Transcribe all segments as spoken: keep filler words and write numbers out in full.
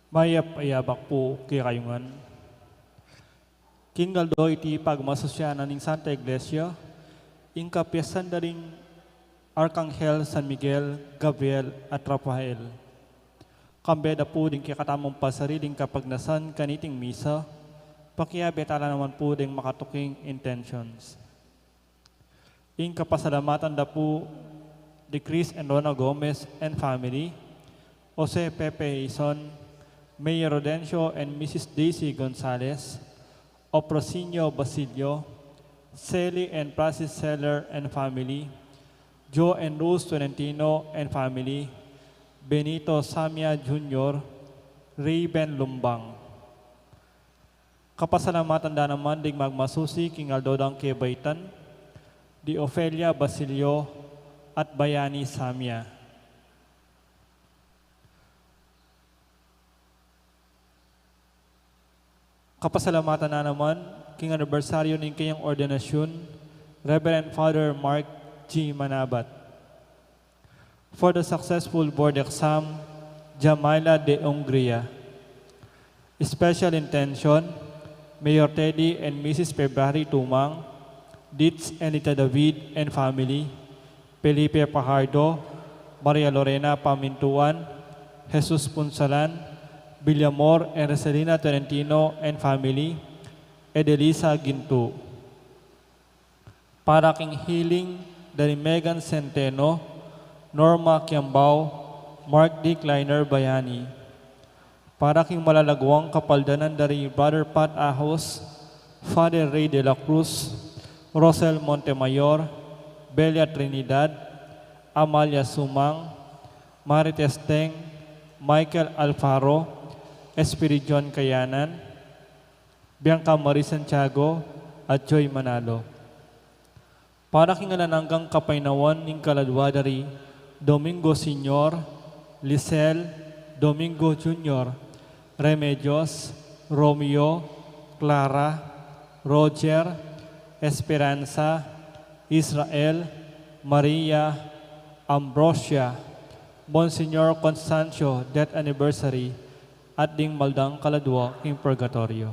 Mayap a abak pu kekayu ngan. King aldo iti pagmasusyan na ning Santa Iglesia, ing kapiestan da ring Arkanghel San Miguel, Gabriel, at Rafael. Kambe da pu ding kekatamung pasarili ing kapagnasan kaniting misa, pakiabe tala naman pu ding makatuking intentions. Ing kapasalamatan da pu di Chris and Rona Gomez and family, Jose Pepe Ison, Mayor Rodencio and Missus Daisy Gonzalez, Ofrosinio Basilio, Sally and Francis Seller and family, Joe and Rose Tolentino and family, Benito Samia Junior, Raven Lumbang. Kapasalamatan da naman ding magmasusi king aldo dang kebaitan, di Ofelia Basilio at Bayani Samia. Kapasalamatan na naman king anibersaryo ning kayang ordinasyun, Reverend Father Mark G Manabat. For the successful board exam, Jamaila de Hungria. Special intention, Mayor Teddy and Missus February Tumang, Ditz and Ita David and family, Felipe Fajardo, Maria Lorena Pamintuan, Jesus Punsalan, Villamor and Rosalina Tolentino and family, Edelisa Gintu. Para king healing da ri Megan Centeno, Norma Kiambao, Mark D Kleiner Bayani. Para king malalaguang kapaldanan da ri Brother Pat Ahos, Father Ray de la Cruz, Rosel Montemayor, Belia Trinidad, Amalia Sumang, Marites Teng, Michael Alfaro, Espiridion Kayanan, Bianca Marie Santiago, at Joy Manalo. Para king alang anggang kapaynawan ning kaladua da ri Domingo Senior, Lisel, Domingo Junior, Remedios, Romeo, Clara, Roger, Esperanza, Israel, Maria, Ambrosia, Monsignor Constancio, death anniversary, at ding maldang kaladua king purgatoryo.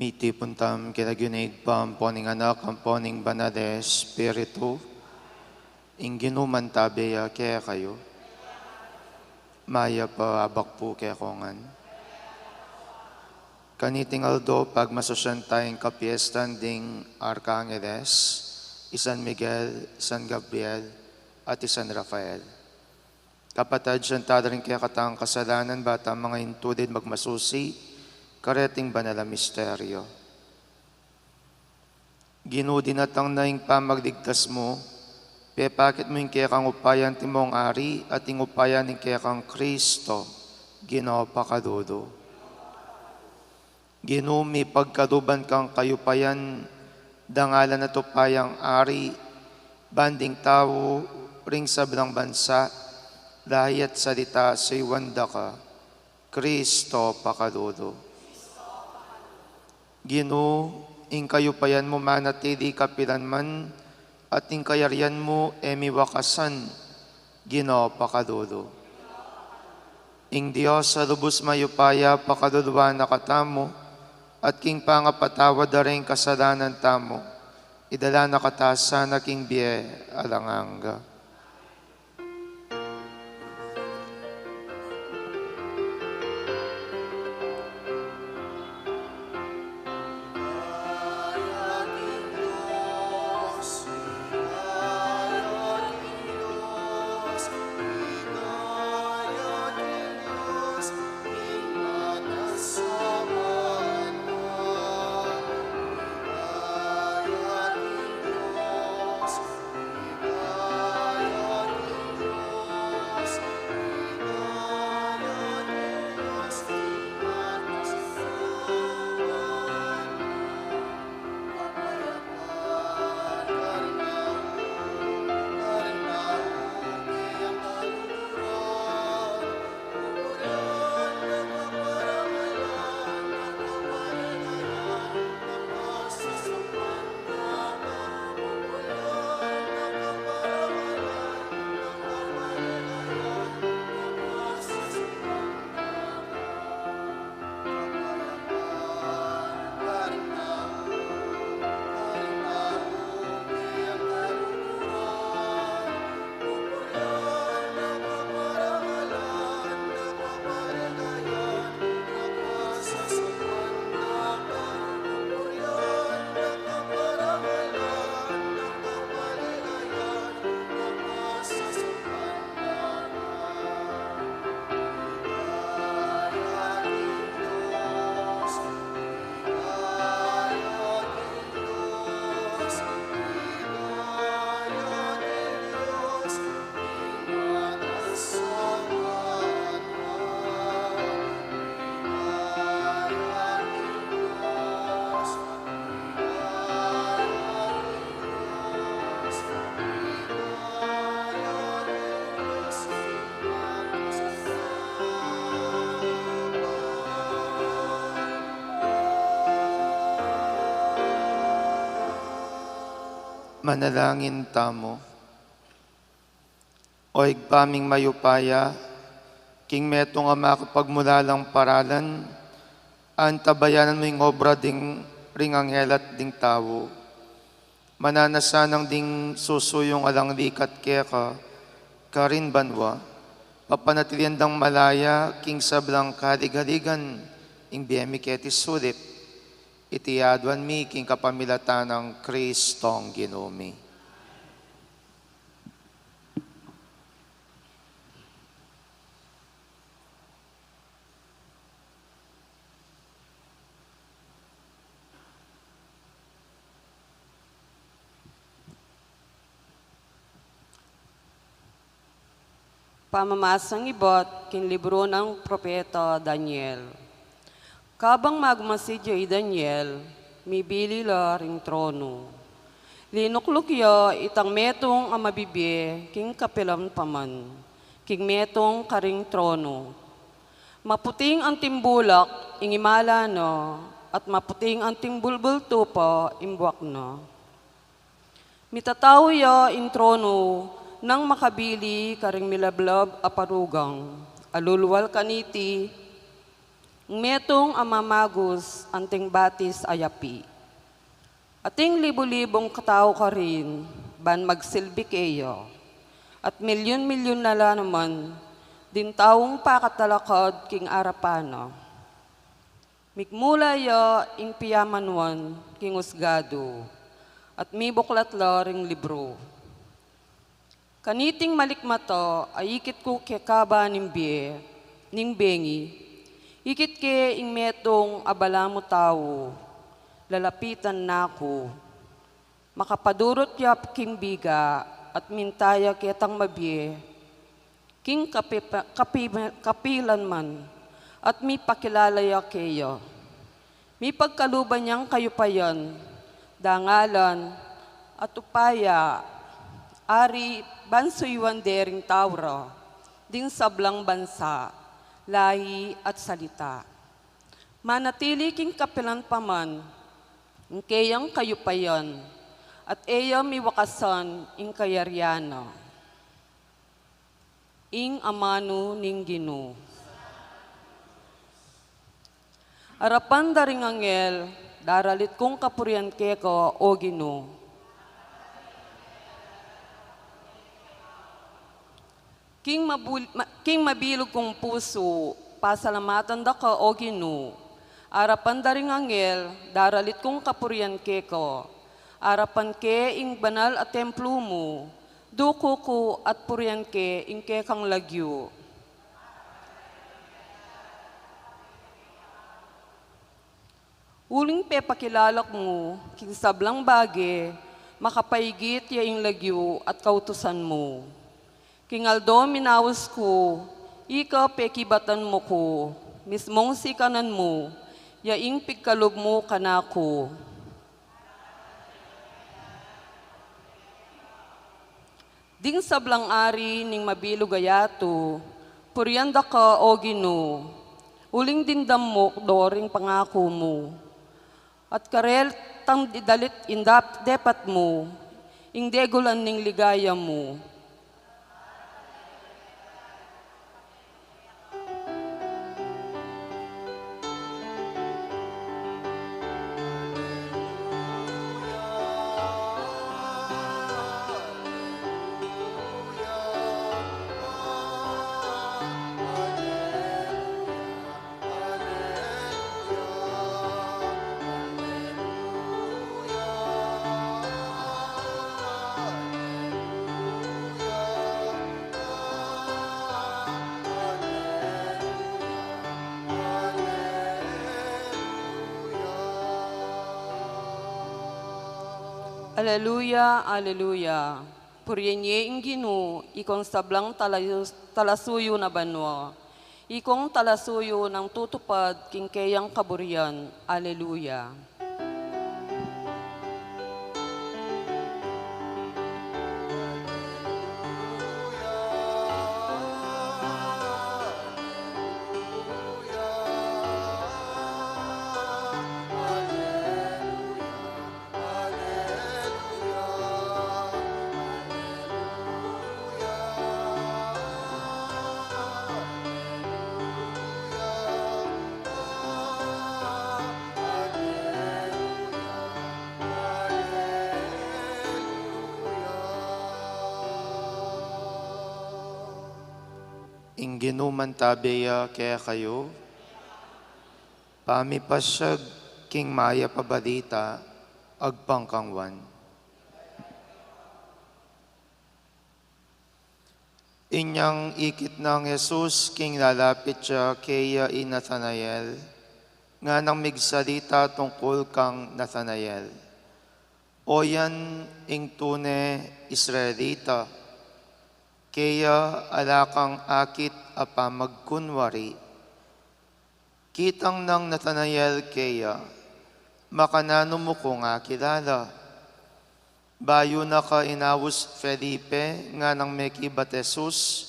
Mitipun tamu king lagyu ning Ibpa, ampo ning Anak, ampo ning Banal a Espiritu. Ing Ginu mantabe ya kekayu. Mayap a abak pu kekongan. Kaniting aldo, pagmasusyan taya ing kapiestan ding Arkangeles, i San Miguel, San Gabriel, at i San Rafael. Kapatad, sisian tala ring kekatang kasalanan, ba tang mangintulid magmasusi kareting banal a misteryo. Ginu, dinatang na ing pamagligtas mu, Pepakit mu ing kekang upaya antimong Ari at ing upaya ning kekang Kristo, Ginu, pakalulu. Ginu, mipagkaluban kang kayupayan, dangalan at upayang Ari, banding tau ring sablang bansa, lahi at salita suyuan da ka, Kristo, pakalulu. Ginu, ing kayupayan mu manatili kapilan man, at ing kayarian mu e miwakasan, Ginu, pakalulu. Ing Dios a lubus mayupaya pakaluluan na katamu, at king pangapatawad da ring kasalanan tamu, idala na kata sana king bie alang angga. Manalangin tamu. O Ibpa ming mayupaya, king metung a makapagmulalang paralan, antabayanan mu ing obra ding ring anghel at ding tau. Mananu sanang ding susuyung alang likat keka karin banua, papanatilian dang malaya king sablang kaligaligan ing bie mi keti sulip. Iti aduan mi king kapamilatan nang Kristong Ginu mi. Pamamasang ibat king libru nang propeta Daniel. Kabang magmasid ya i Daniel, mibili la ring tronu. Linukluk ya itang metung a mabibie king kapilan pa man, king metung karing tronu. Maputing anting bulak ing imala na, at maputing anting bulbul tupa ing buak na. Mitatau ya ing tronu nang makabili karing milablab a parugang, alulwal kaniti ing metung a mamagus anting batis a yapi. Ating libu-libung katau karin ban magsilbi keya, at milyun-milyun na la naman ding taung pakatalakad king arapan na. Mikmula ya ing piyamanuan king usgadu, at mibuklat la ring libru. Kaniting malikmata a ikit ku kekaba ning bie, ning bengi, ikit ke ing metung a balamu tau, lalapitan na ku. Makapadurut ya king biga, at minta ya ketang mabie, king kapipa-, kapi-, kapilan man, at mipakilala ya keya. Mipagkaluban yang kayupayan, dangalan, at upaya, ari ban suyuan dering tau ra, ding sablang bansa, lahi at salita. Manatili king kapilan pa man, ing keyang kayupayan, at e ya miwakasan ing kayarian na. Ing amanu ning Ginu. Arapan da ring anghel, daralit kung kapurian keka, o Ginu. King mabul-, ma-, king mabilug kung pusu, pasalamatan da ka, o Ginu. Arapan da ring anghel, daralit kung kapurian keka. Arapan ke ing banal a templu mu, duku ku at purian ke ing kekang lagyu. Uling pepakilala mu king sablang bage, makapaigit ya ing lagyu at kautusan mu. King aldo minaus ku, ika pekibatan mu ku, mismung sikanan mu ya ing pigkalub mu kanaku. Ding sablang ari ning mabilug a yatu, purian da ka, o Ginu, uling dimdam mu do ring pangaku mu. At karel tang idalit ing dap-, depat mu, ing degulan ning ligaya mu. Aleluya, aleluya. Purian ye ing Ginu, ikong sablang talayu-, talasuyu na banua. Ikong talasuyu nang tutupad king keyang kaburian. Aleluya. Ing Ginu mantabe ya kekayu. Pamipasiag king Mayap a Balita agpang kang Juan. Inyang ikit nang Jesus king lalapit ya keya i Natanael, nganang migsalita tungkul kang Natanael. O yan ing tune Israelita, keya ala kang akit a pamagkunwari. Kitang nang Natanael keya, makananu mu kung akilala? Bayu na ka inaus Felipe, nganang mekibat Jesus,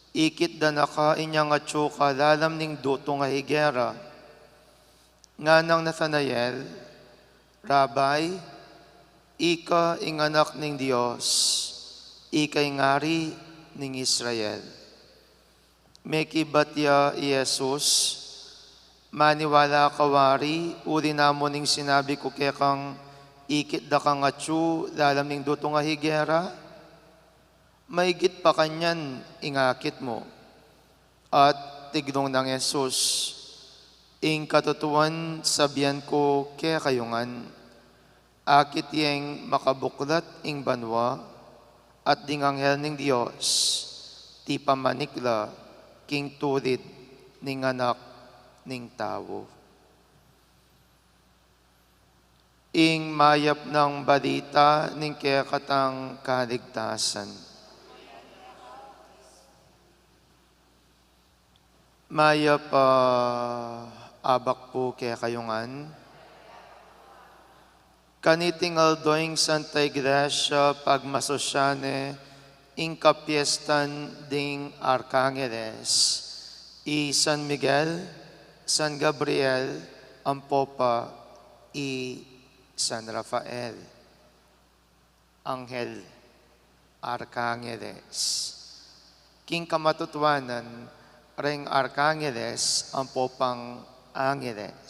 ikit da na ka inyang atsu ka lalam ning dutung a higera. Nganang Natanael, Rabbi, ika ing Anak ning Dios, ika ing Ari ning Israel. Mekibat ya i Jesus, maniwala ka wari, uli na mu ning sinabi ku kekang, ikit da kang atsu lalam ning dutung a higera? Maigit pa kanyan ing akit mu. At tignung nang Jesus, ing katutuan sabian ku kekayu ngan, akit yeng makabuklat ing banua, at ding anghel ning Dios, tipamanik la king tulid ning Anak ning Tau. Ing mayap nang balita ning kekatang kaligtasan. Mayap a abak pu kekayu ngan. Kaniting aldo ing Santa Iglesia pagmasusyan ne ing kapiestan ding Arkangeles, i San Miguel, San Gabriel, ampo pa i San Rafael. Anghel, Arkangeles. King kamatutuanan, reng Arkangeles ampo pang Angeles,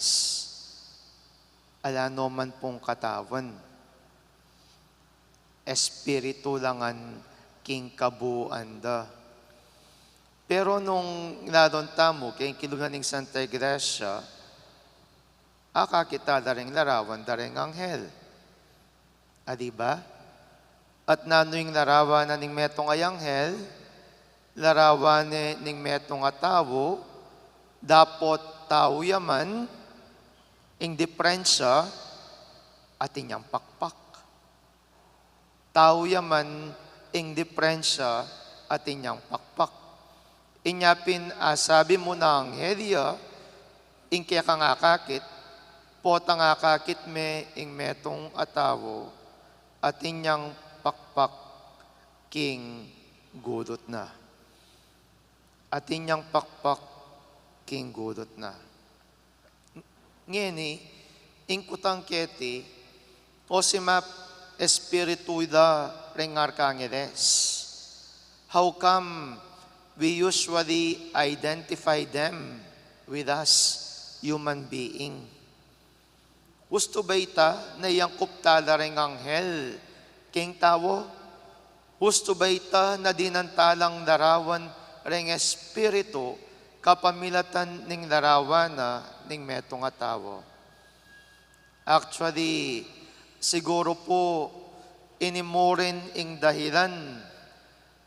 ala no man pung katawan. Espiritu la ngan king kabuuan da. Pero nung laluan tamu king kilub na ning Santa Iglesia, akakit tala reng larawan da reng anghel. A, di ba? At nanu ing larawan na ning metung a anghel? Larawan ne ning metung a tau, dapot tau ya man, ing diperensya, atin yang pakpak. Tau ya man, ing diperensya, atin yang pakpak. Inya pin asabi mu na anghel ya, ing kekang akakit, potang akakit me ing metung a tau, atin yang pakpak king gulut na. Atin yang pakpak king gulut na. Ngeni, ing kutang keti, o simap espiritu da reng Arkangeles? How come we usually identify them with us human being? Hustu ba ita na iyangkup tala reng anghel king tau? Hustu ba ita na dinan talang larawan reng espiritu kapamilatan ning larawan na ning metung a tau? Actually, siguru pu, ini mu rin ing dahilan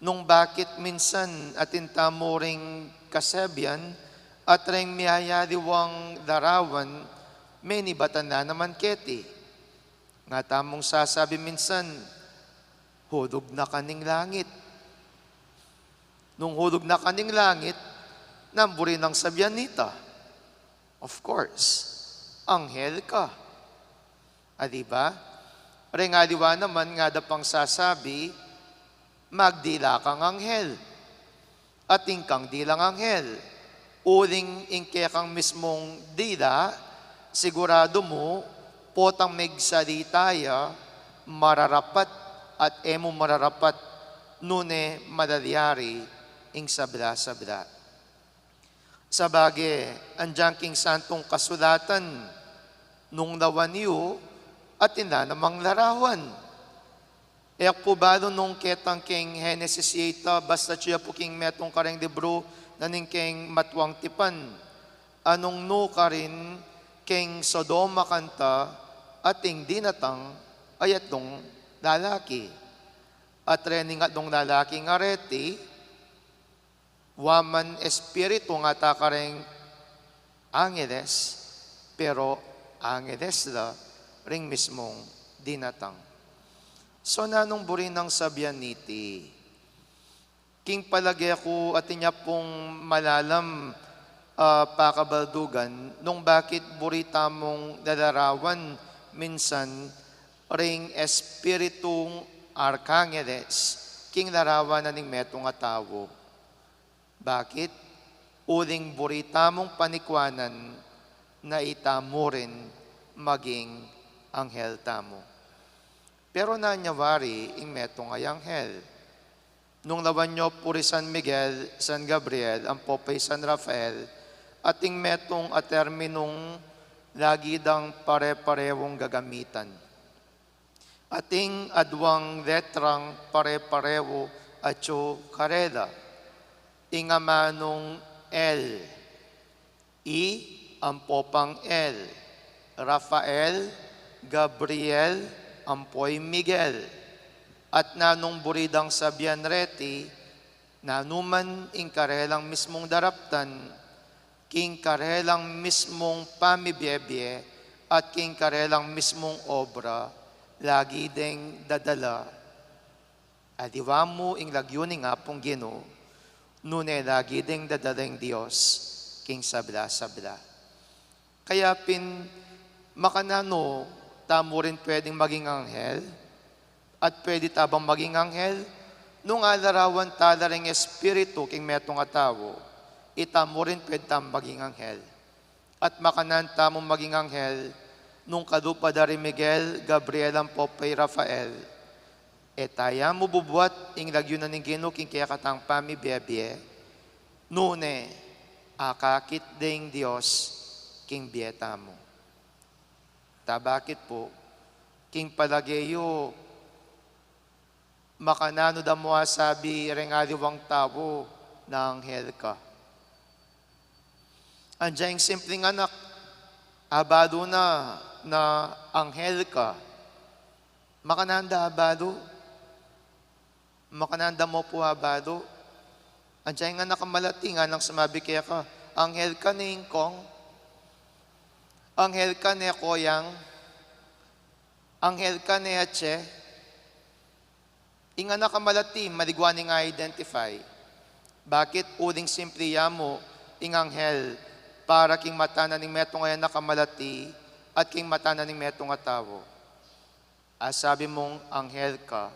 nung bakit minsan atin tamu ring kasabian at reng miyayaliwang larawan, menibatan la naman keti. Nga tamung sasabi minsan, "Hulug na ka ning langit." Nung hulug na ka ning langit, nanu buri nang sabian nita? Of course, anghel ka. A, di ba? Reng aliwa naman nga da pang sasabi, "Magdila kang anghel." Atin kang dilang anghel. Uling ing kekang mismung dila, siguradu mu, potang megsalita ya, mararapat at e mu mararapat, nune malalyari ing sabla-sabla. Sabage, andiyan king Santung Kasulatan, nung lawan yu, atin la namang larawan. E ku pu balu nung ketang king Henesis eight, basta atyu ya pu king metung kareng libru na ning king Matuang Tipan, a nung nukarin king Sodoma kanta, ating dinatang a atlung lalaki. At rening atlung lalaki ngan reti, wa man espiritu ngata kareng angeles, pero angeles la ring mismung dinatang. So, nanung buri nang sabian niti? King palage ku, atin ya pung malalam a pakabaldugan nung bakit buri tamung lalarawan minsan ring espiritung arkangeles king larawan na ning metung a tau. Bakit? Uling buri tamung panikwanan na itamu rin maging anghel tamu. Pero nanu ya wari ing metung a anghel? Nung lawan yu pu ri San Miguel, San Gabriel, ampo pa i San Rafael, ating metung a terminung lagi dang pare-parewung gagamitan. Ating aduang letrang pare-parewu atyu karela. Ing amanung L, I ampo pang L, Rafael, Gabriel, ampo i Miguel. At nanung buri dang sabian reti? Nanu man ing karelang mismung daraptan, king karelang mismung pamibie-bie, at king karelang mismung obra, lagi deng dadala. Aliwa mu ing lagyu ning Apung Ginu, nune lagi deng dadala ing Dios king sabla-sabla. Kaya pin, makananu tamu rin pwedeng maging anghel? At pwede ta bang maging anghel? Nung alarawan tala ring Espiritu king metung a tau, itamu rin pwede tang maging anghel. At makanan tamung maging anghel, nung kalupa da ri Miguel, Gabriel, ampo pay Rafael, e ta ya mu bubuat ing lagyu na ning Ginu king kekatang pamibie-bie, nune akakit de ing Dios king bie tamu. Ta bakit pu, king palage yu, makananu da mu asabi reng aliwang tau na anghel ka? Anjay ing simpleng anak, abalu na, na anghel ka. Makanan da abalu? Makanan da mu pu abalu? Anjay ing anak a malati, nganang sumabi keka, "Anghel ka ne, Ingkong? Anghel ka ne, Koyang? Anghel ka ne, Atse?" Ing anak a malati, maligwa ning identify. Bakit? Uling simple ya mu ing anghel para king mata na ning metung a anak a malati at king mata na ning metung a tau. Asabi mung anghel ka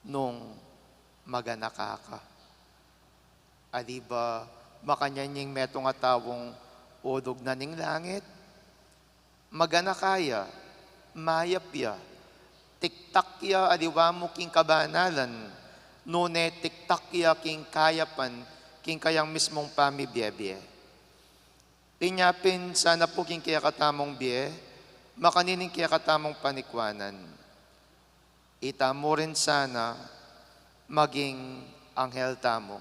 nung maganaka ka. Ali ba makanyan ing metung a taung ulug na ning langit? Maganaka ya, mayap ya, tiktak ya aliwa mu king kabanalan, nune tiktak ya king kayapan, king kayang mismung pamibie-bie. Inya pin sana pu king kekatamung bie, makanini ing kekatamung panikwanan. Itamu rin sana maging anghel tamu.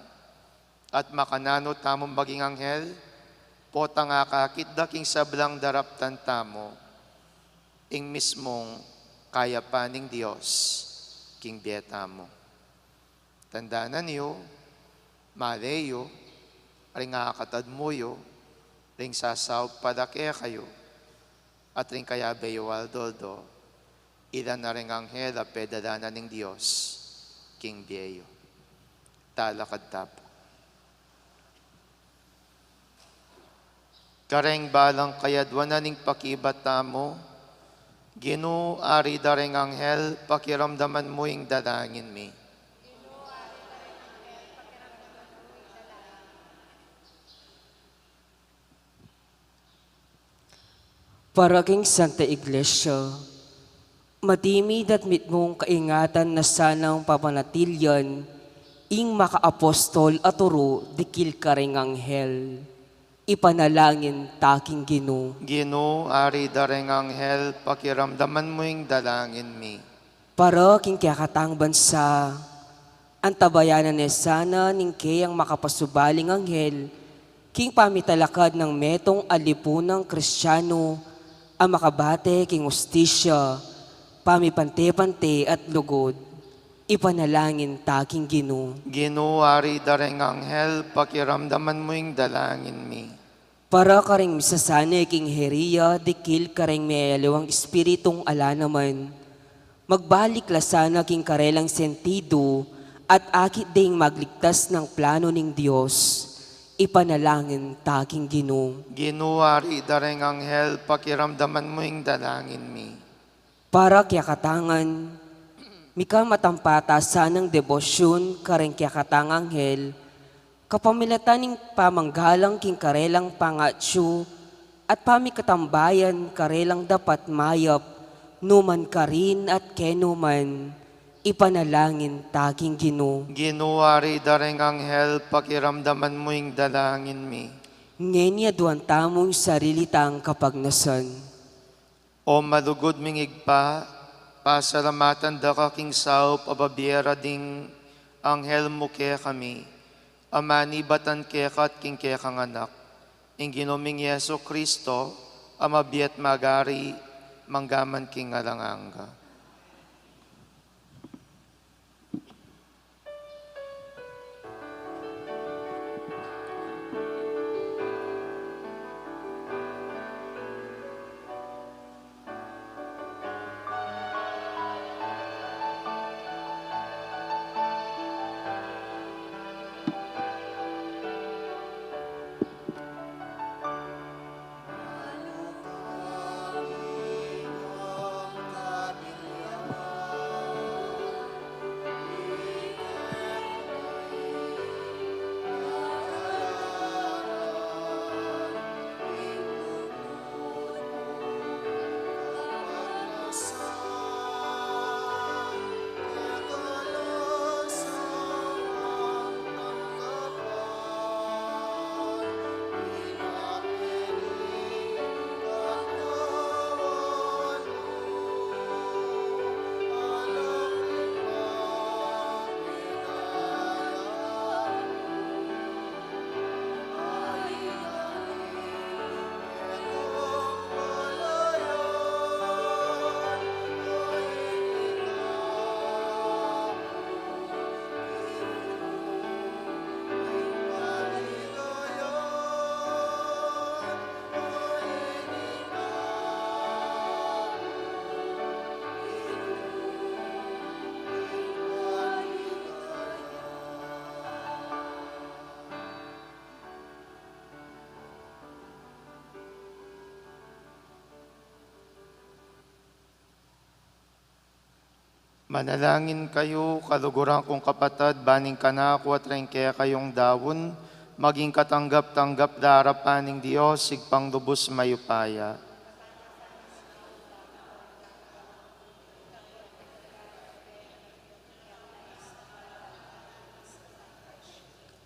At makananu tamu maging anghel? Potang akakit da king sablang daraptan tamu ing mismung kayapan ning Dios king bie tamu. Tandanan yu, male yu, ring akatad mu yu, ring sasaup para kekayu, at ring kayabe yu aldo-aldo, ila na ring anghel a pedalanan ning Dios king bie yu. Talakad ta pu. Kareng balang kayadwanan ning pakibat tamu, Ginu, ari da reng anghel, pakiramdaman mu ing dalangin mi. Para king Santa Iglesia, matimid at mitmung kaingatan na sanang papanatilian ing makaapostol a turu dikil kareng anghel. Ipanalangin ta king Ginu. Ginu, ari da reng anghel, pakiramdaman mu ing dalangin mi. Para king kekatang bansa, antabayanan ne sana ning keyang makapasubaling anghel, king pamitalakad nang metung a lipunang Kristiano a makabate king ustisya, pamipante-pante at lugud. Ipanalangin ta king Ginu. Ginu, ari da reng anghel, pakiramdaman mu ing dalangin mi. Para kareng misasane king heria dikil kareng miyayaliwang espiritung ala naman, magbalik la sana king karelang sentidu at akit deng magligtas nang plano ning Dios. Ipanalangin ta king Ginu. Ginu, ari da reng anghel, pakiramdaman mu ing dalangin mi. Para kekatangan, mika matampa ta sanang debosyun kareng kekatang anghel, kapamilatan ning pamanggalang king karelang pangatsu at pamikatambayan karelang dapat mayap, numan karin at kenu man. Ipanalangin ta king Ginu. Ginu, ari da reng anghel, pakiramdaman mu ing dalangin mi. Ngeni aduan tamu ing sarili tang kapagnasan. O malugud ming Ibpa, pasalamatan da ka king saup a babie ra ding anghel mu kekami, a manibatan keka at king kekang Anak, ing Ginu ming Jesu Kristo, a mabie at magari mangga man king alang angga. Manalangin kayu, kaluguran kung kapatad, ban ing kanaku at ring kekayung daun, maging katanggap-tanggap la arapan ning Dios, Ibpang lubus mayupaya.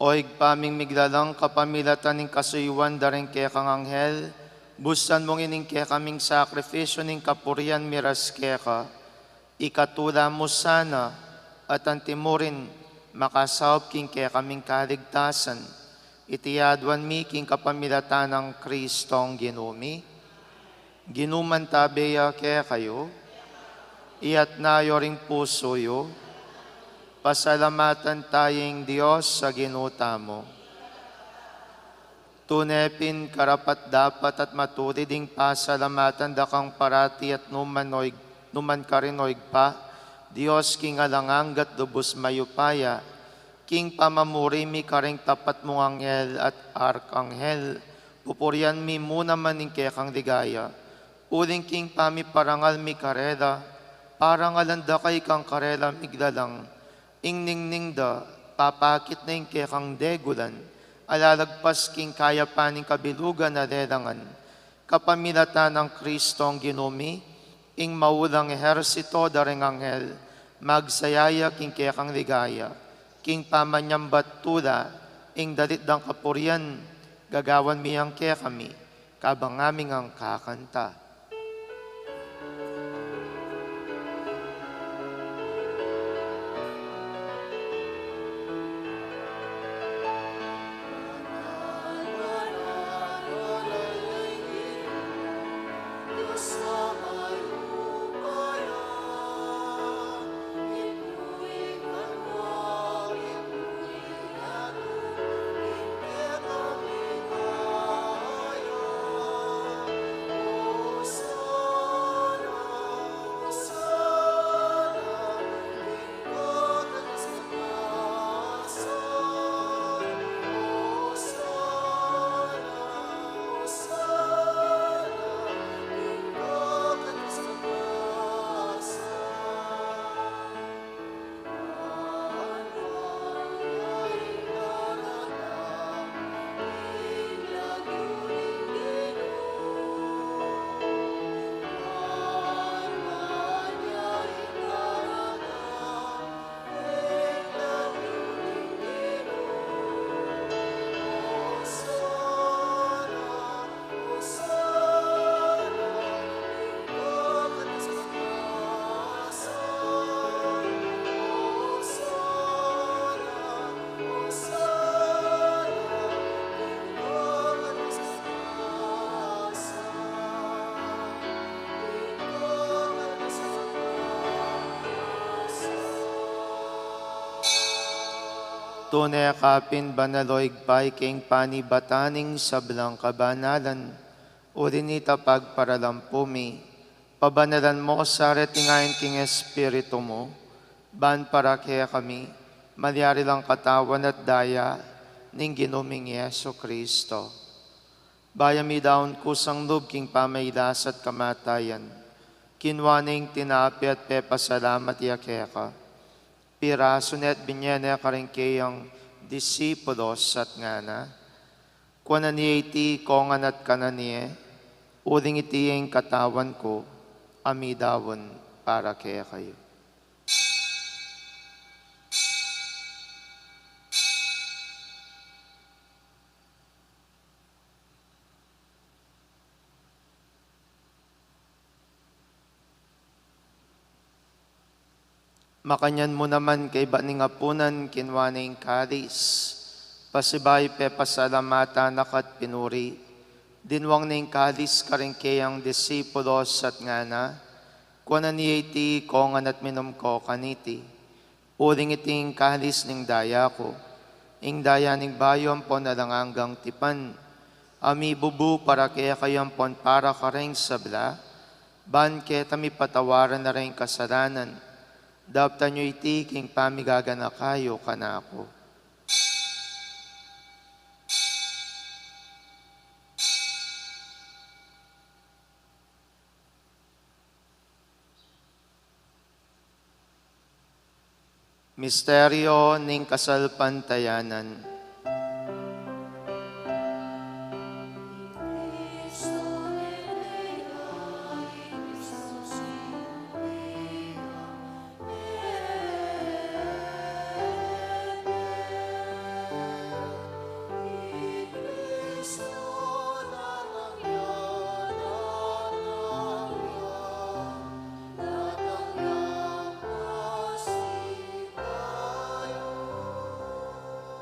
O Ibpa ming miglalang, kapamilatan ning kasuyuan da ring kekang anghel, bustan mung ining kekaming sakrifisyu ning kapurian miras keka, ikatula mu sana, at antimurin makasaup king kekaming kaligtasan. Iti aduan mi king kapamilatan nang Kristong Ginu mi. Ginu mantabe ya kekayu, iyatas yu ring pusu yu, pasalamatan taya ing Dios a Ginu tamu. Tune pin karapat-dapat at matulid ing pasalamatan da kang parati at numan o Ig-, numan karin o Ibpa, Dios king alang angga at lubus mayupaya, king pamamuri mi karing tapat mung anghel at arkanghel, pupurian mi mu naman ing kekang ligaya, uling king pamiparangal mi karela, parangalan da kang karela miglalang, ing ningning da, papakit na ing kekang degulan, a lalagpas king kayapan ning kabilugan a lelangan, kapamilatan nang Kristong Ginu mi, ing maulang ehersito da ring anghel, magsaya ya king kekang ligaya, king pamanyambat tula, ing dalit dang kapurian, gagawan mi yang kekami, kabang ngaming angkakanta. Tune ka pin banal, o Ibpa, king panibatan ning sablang kabanalan, uli nita pagparalampu mi, pabanalan mu sa reting ain king Espiritu mu, ban para kekami, malyari lang katawan at daya ning Ginu ming Jesucristo. Bayu mi daun kusang lub king pamailas at kamatayan, kinua ne ing tinape at pepasalamat ya keka. Pirasu ne at binye ne karing keyang disipulos at ngana, kuanan ye iti kongan at kanan ye, uling iti ing katawan ku, a midaun para kekayu. Makanyan mu naman kaibat ning apunan, kinua ne ing kalis, pasibayu pepasalamatan na ka at pinuri, dinwang ne ing kalis karing keyang disipulos at ngana, kuanan ye iti kongan at minum ko kaniti. Uling iti ing kalis ning daya ku, ing daya ning bayu ampon alang anggang tipan, a mibubu para kekayu ampon para kareng sabla, ban keta mipatawaran na ring kasalanan. Daptan yu iti king pamigaganaka yu kanaku. Misteryo ning kasalpantayanan.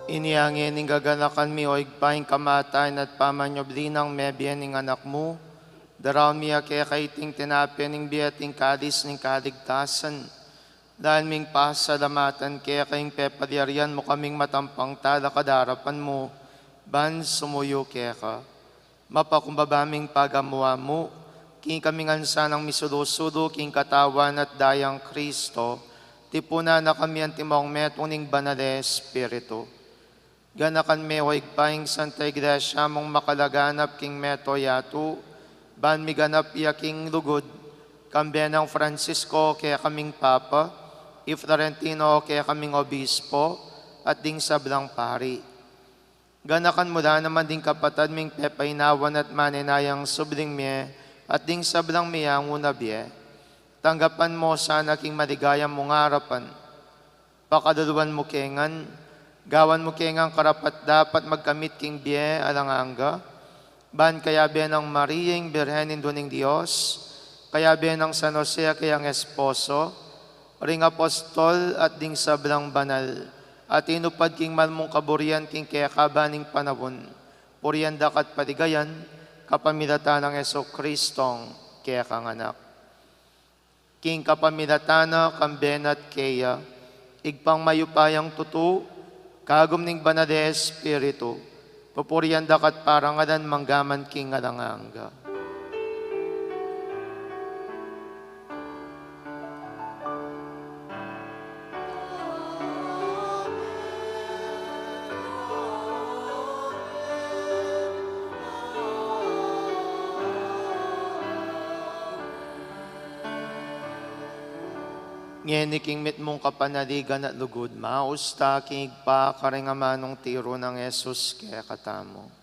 Inya ngening gaganakan mi, o Ibpa, ing kamatayan at pamanyubli nang mebie ning Anak mu, daraun mi ya keka iting tinape ning bie at ing kalis ning kaligtasan. Lalu ming pasalamatan keka ing pepalyarian mu kaming matampang talakad king arapan mu, ban sumuyu keka. Mapakumbaba ming pagamu-amu, king kami ngan sanang misulu-sulu king Katawan at Dayang Kristo, tipunan na kami antimong metung ning Banal a Espiritu. Ganakan me, o Ibpa, ing Santa Iglesia mung makalaganap king mabilug a yatu, ban miganap ya king lugud, kambe nang Francisco kekaming Papa, i Florentino kekaming Obispo, at ding sablang pari. Ganakan mu la naman ding kapatad ming pepainawan at manenayang subling mie, at ding sablang meangu na bie. Tanggapan mu la sana king maligaya mung arapan. Pakaluluan mu ke ngan, gawan mu ke ngan karapat-dapat magkamit king bie alang angga, ban kayabe nang Maria ing Birhen Indu ning Dios, kayabe nang San Jose a kayang esposo, ring apostol at ding sablang banal, a tinupad king mal mung kaburian king kekaban ning panaun, purian da ka at paligayan, kapamilatan nang Jesucristong kekang Anak. King kapamilatan na, kambe na at keya, Ibpang mayupayang tutu, kagum ning Banal a Espiritu, pupurian da ka at parangalan manggaman king alang angga. Ngeni king mitmung kapanaligan at lugud, maus ta king Ibpa karing amanung tiru nang Jesus kekatamu.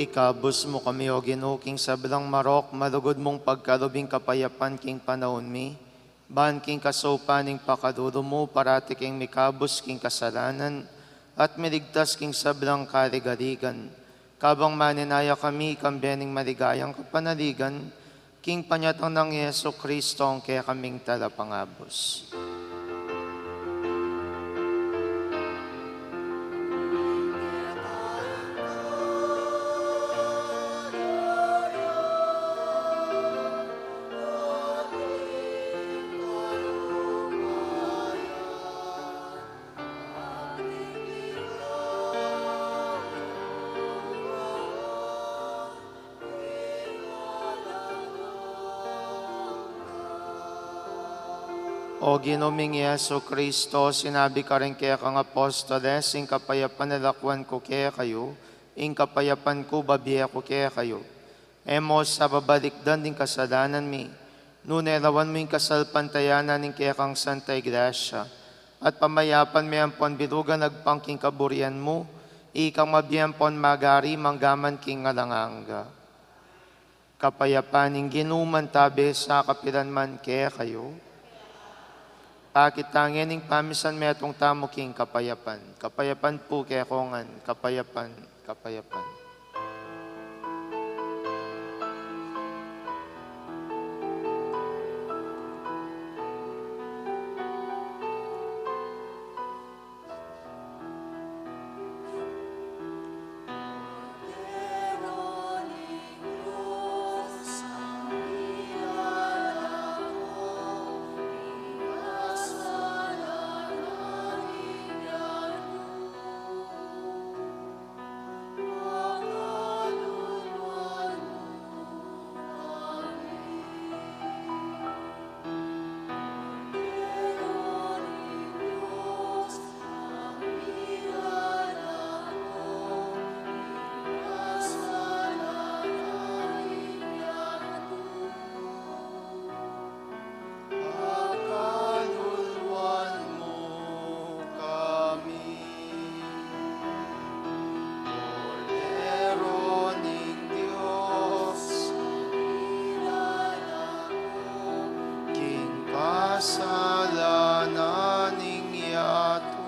Ikabus mu kami, O Ginu, king sablang marok, malugud mung pagkalub ing kapayapan king panaun mi, ban king kasaupan ning pakalulu mu, parati kaming mikabus king kasalanan, at miligtas king sablang kaligaligan. Kabang manenaya kami, kambe ning maligayang kapanaligan, king panyatang nang Jesucristong kekaming Talapangabus. O Ginu ming Jesucristo, sinabi ka karing kekang apostoles, ing kapayapan lalakwan ku kekayu, ing kapayapan ku bibie ku kekayu. E mu sa babalikdan ding kasalanan mi, nune lawan mu ing kasalpantayanan ning kekang Santa Iglesia, at pamayapan me ampon bilugan agpang king kaburian mu, ikang mabie ampon magari mangga man king alang angga. Kapayapan ning Ginu mantabe sa kapilan man kekayu. Pakit tane ning pamisan, metung tamu king kapayapan. Kapayapan pu kekongan, kapayapan, kapayapan. Pakaluluan mu kami, Kordero ning Dios, king kasalanan ning yatu.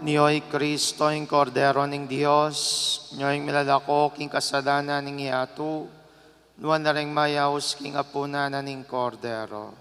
Nio i Kristo, ing Kordero ning Dios, nio ing milalako king kasalanan ning yatu, nuan na ring mayaus king apunan na ning Kordero.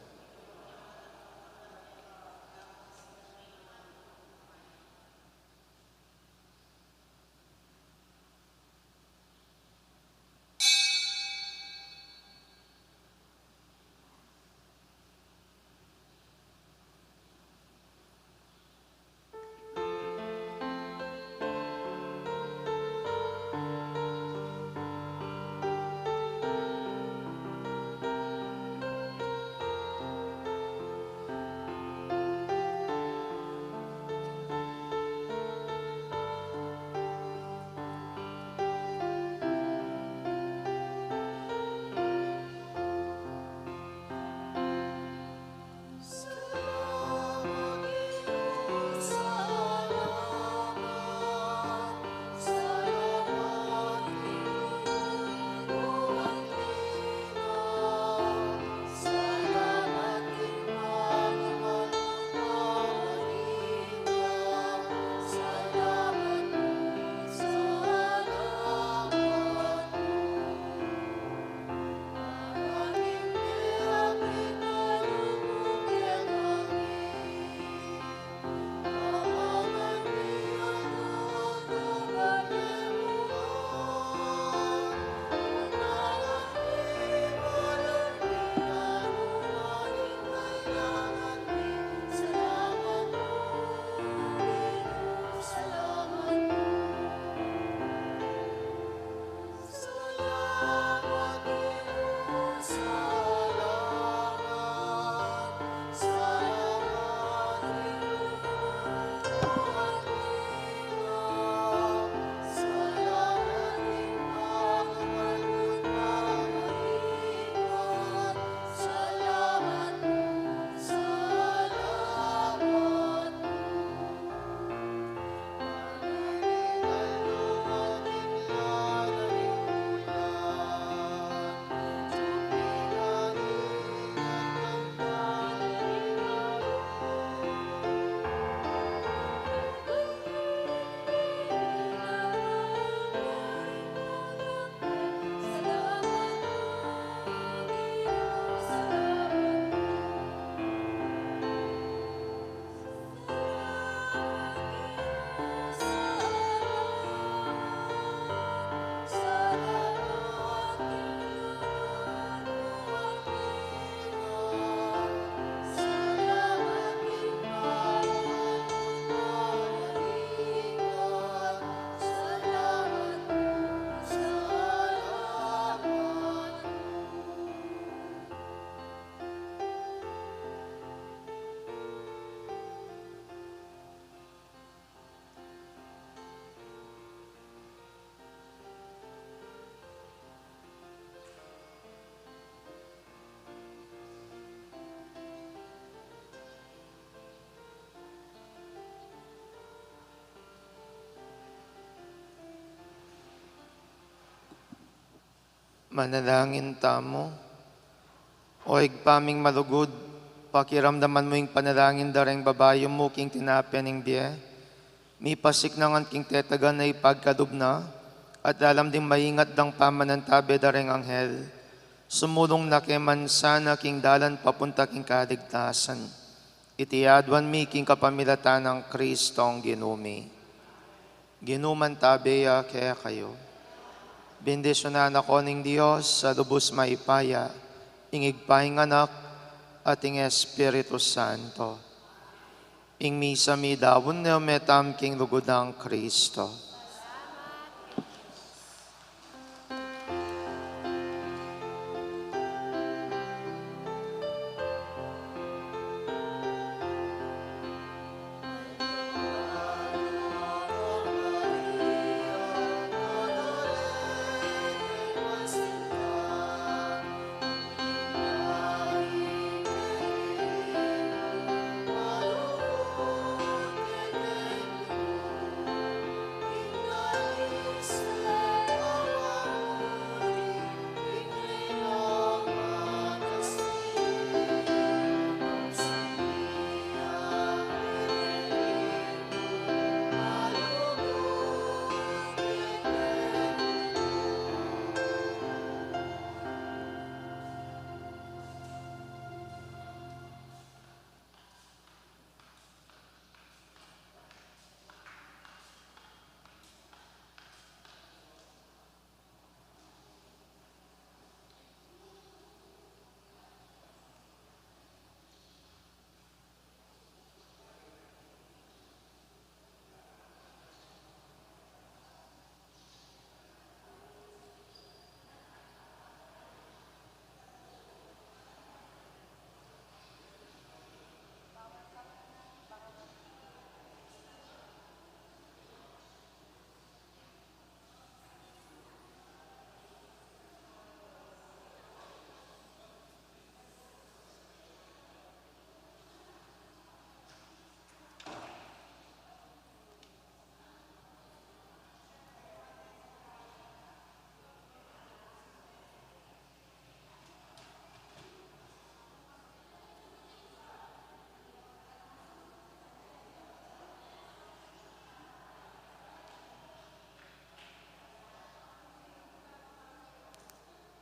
Manalangin tamu. O Ibpa ming malugud, pakiramdaman mu ing panalangin da reng babayu mu king tinape ning bie. Mipasiknangan king tetagan a ipagkalub na, at lalam ding maingat dang pamanantabe da reng anghel, sumulung na ke man sana king dalan papunta king kaligtasan. Iti aduan mi king kapamilatan nang Kristong Ginu mi. Ginu mantabe ya kekayu. Bendisyunan na ko ning Dios a lubus mayupaya, ing Ibpa, ing Anak, at ing Espiritu Santo. Ing misa midaun ne, o metam king lugud nang Kristo.